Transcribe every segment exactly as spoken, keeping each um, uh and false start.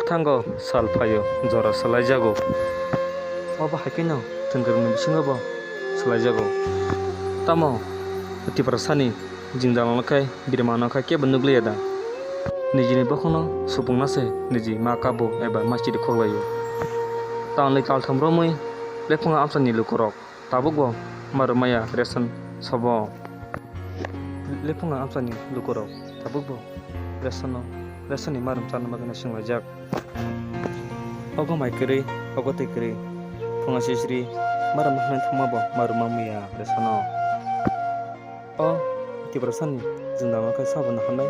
Thango sal phaio jora swlaijago. Obo hai kheno thwngkwrwngni bisingo bo swlaijago. Tamo Tiprasani jwngjalno khe birmano khe kebo nukliya da? Nijini bokhokno supungna se niji ma kabo eba ma chiri khoklaio. Tamni kaltham romwi lephungo amsani lukurok. Tabukbo marum maya ration sobo. Lephungo amsani lukurok tabukbo ration-o, ration-ni marum chana bagwino swnglaijak. Ogo mai kwrwi, ogo twi kwrwi. Phunga sisri marum hwnwi thangmabo marum mamya ration-o. O Tiprasani jwngjalno khe sabono hambai.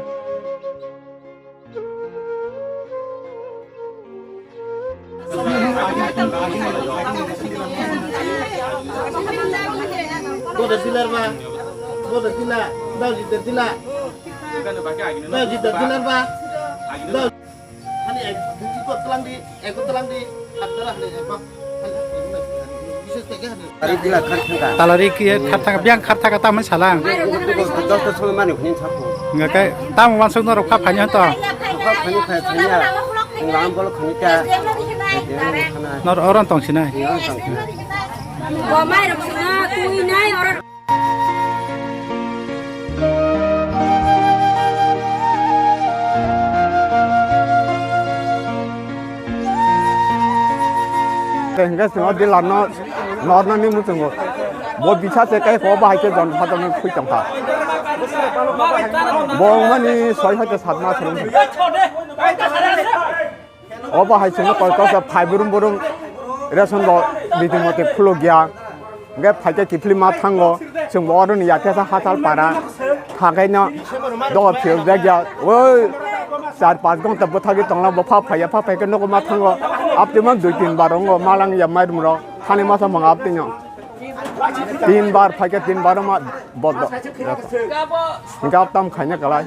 Bodo dilar ba, bodo dila, dao jidar dila, dao jidar dilar ba, dao. Hani ek, duti ko telang di, ek ko telang di, hak dara hani ek bak. Talari khe kharthaka, biyang kharthaka tamni salang. Doktor songwi mani hwnwi saphuru. Hwnkhe tamo wansuk norok kha phaini hwn to? Kha phaini phai phaiya. Ang lam bolo khani ta. Nor oron tong sinai. Bo mai rok sina tui nai oro. Hingke sino dilar no, nor no ni muchungo. Bo bisa se kai ko bahai ke jon phato no khui tong kha. Bo mani soi hai ke sat mas rung. Obo hai chwngno koi kok khe phai burum burum ration bo riti moti khuluk ya. Hingke phaikhe kiphilma thango, chwngbo oroni yathesa hachal para thangkaino dogo phiyok jak ya. Oi char panch ghonta bwthagwi tongla bo pha phaiya, pha phaikhe nogo ma thango. Aptwima dui tin bar ongo malang ya mairum rok thani masa manga aptwino. Tin bar phaikhe tin bar ma bodo. Hingke aptam khaina kalai.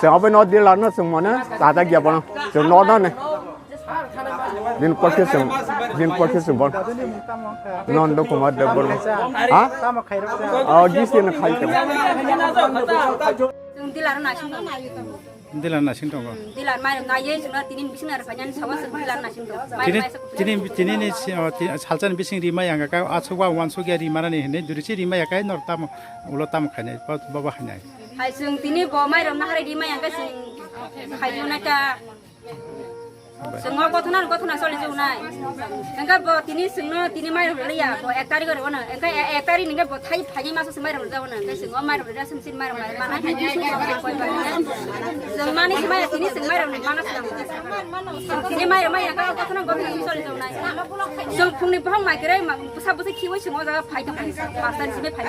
Chwng obo no dilar no chwng mane chajak ya bono. Chwng no no ne. Din pokhe chwng, din pokhe chwng bon. Nondo Kumar Deb bon. Ha? Oh, D C no khai tong. Chwng dilar na sing tongo. Dilar na sing tongo. Hmm, dilar mai na ye chwng tini bising na phainan sawa chwng dilar na sing tongo. Mai Tini, mai sa tini, tini ni si-, oh, ti-, salsa ni bising ri mai ang ka, asuk wa wan suk ya ri mana ni hene, duri si ri mai ya kai nor tamo, ulo tamo khai nai, ba, ba, ba hai nai. Hai chwng tini bo mai rom na hari ri mai ang ka chwng khai na ka. Chwng o gothona, gothona choli chonai. Hingke bo tini chwngno tini mai rwliya, bo ek tarik oro ono. Hingke e-, ek tarik hingke bo thai, thai masa se mai rwjak ono. Hingke chwng o mai rwjak, chwng sin mai rwjak, mana hai chwng koi ba. Chwng mani se mai, tini chwng mai rwjak, mana se. Chwng tini mai rwjak, hingke gothona, gothona choli chonai. Chwng phungni bohong mai kere, ma, bwsa bwsa khiwi chwng o jaga phai tong phai. Pastan simi phai.